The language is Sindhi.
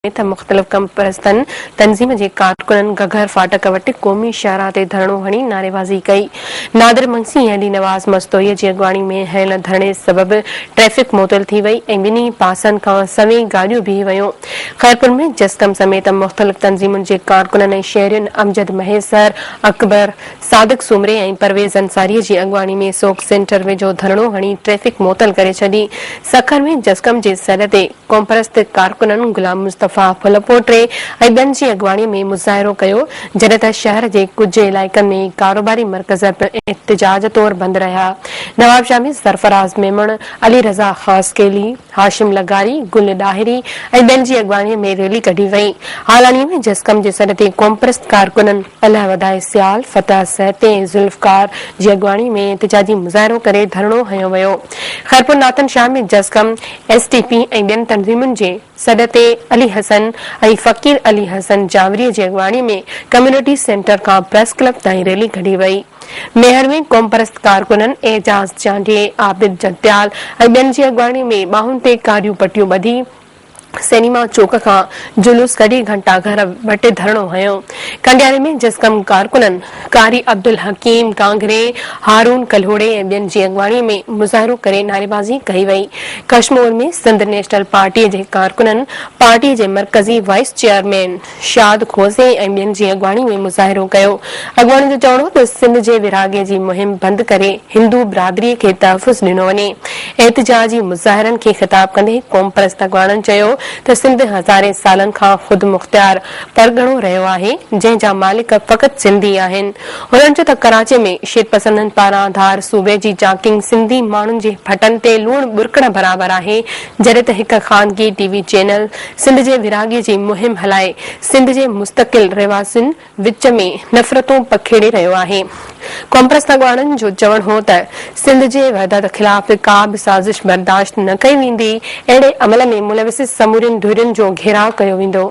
ته مختلف قومپرستن تنظيم جي ڪارڪنن گهگهر ڦاٽڪ وٽ قومي شاهراهه تي ڌرڻو هڻي نعريبازي ڪئي. نادر منگسي ۽ علي نواز مستوئي جي اڳواڻي ۾ هنيل ڌرڻي سبب ٽريفڪ معطل ٿي وئي ۽ ٻنهي پاسن کان سوين گاڏيون بيهي ويون. خيرپور ۾ جسقم سميت مختلف تنظيمن جي ڪارڪنن ۽ شهرين امجد مهيسر، اڪبر، صادق سومري ۽ پرويز انصاري جي اڳواڻي ۾ سوڪ سينٽر ويجهو ڌرڻو هڻي ٽريفڪ معطل ڪري ڇڏي. سکر ۾ جسقم جي سڏ تي قومپرست ڪارڪنن غلام مصطفيٰ ڦلپوٽي ۽ ٻين جي اڳواڻي ۾ مظاهرو ڪيو، جڏهن ته شهر جي ڪجهه علائقن ۾ ڪاروباري مرڪز پڻ احتجاج طور بند رهيا. نوابشاهه ۾ سرفراز ميمڻ، علي رضا خاصخيلي، هاشم لغاري، گل ڏاهري ۽ ٻين جي اڳواڻي ۾ ريلي ڪڍي وئي. هالاڻي ۾ جسقم جي سڏ تي قومپرست ڪارڪنن الهه وڌائي سيال، فتح سهتي ۽ ذوالفقار جي اڳواڻي ۾ احتجاجي مظاهرو ڪري ڌرڻو هنيو ويو. خيرپور ناٿن شاهه ۾ جسقم، ايس ٽي پي ۽ ٻين تنظيمن جي سڏ تي علي حسن ۽ فقير علي حسن جانوري جي اڳواڻي ۾ ڪميونٽي سينٽر کان پريس ڪلب تائين ريلي ڪڍي وئي. ميهڙ ۾ قومپرست ڪارڪنن اعجاز چانڊيي، عابد جڳتيال ۽ ٻين جي اڳواڻي ۾ ٻانهن تي ڪاريون پٽيون ٻڌي سئنيما چوڪ کان جلوس ڪڍي گهنٽا گهر وٽ ڌرڻو هنيو. ڪنڊياري ۾ جسقم ڪارڪنن قاري عبدالحڪيم ڪانگري، هارون ڪلهوڙي ۽ ٻين جي اڳواڻي ۾ مظاهرو ڪري نعريبازي ڪئي وئي. ڪشمور ۾ سنڌ نيشنل پارٽي جي ڪارڪنن پارٽي جي مرڪزي وائيس چيئرمين شاد کوسي ۽ ٻين جي اڳواڻي ۾ مظاهرو ڪيو. اڳواڻن جو چوڻ هو ته سنڌ جي ورهاڱي جي مهم بند ڪري هندو برادري کي تحفظ ڏنو وڃي. احتجاجي مظاهرن کي خطاب ڪندي قومپرست اڳواڻن چيو ته سنڌ هزارين سالن کان خودمختيار پرڳڻو رهيو آهي جنهن جا مالڪ فقط سنڌي آهن. هنن چيو ته ڪراچي ۾ شرپسندن پاران ڌار صوبي جي چاڪنگ سنڌي ماڻهن جي ڦٽن تي لوڻ ٻرڪڻ برابر آهي جڏهن ته هڪ خانگي ٽي وي چينل سنڌ جي ورهاڱي جي مهم هلائي سنڌ جي مستقل رهواسين وچ ۾ نفرتون پکيڙي رهيو آهي. قومپرست اڳواڻن جو چوڻ هو ته سنڌ جي وحدت خلاف ڪا به سازش برداشت نه ڪئي ويندي، اهڙي عمل ۾ ملوث سمورين ڌرين جو گهيراء ڪيو ويندو.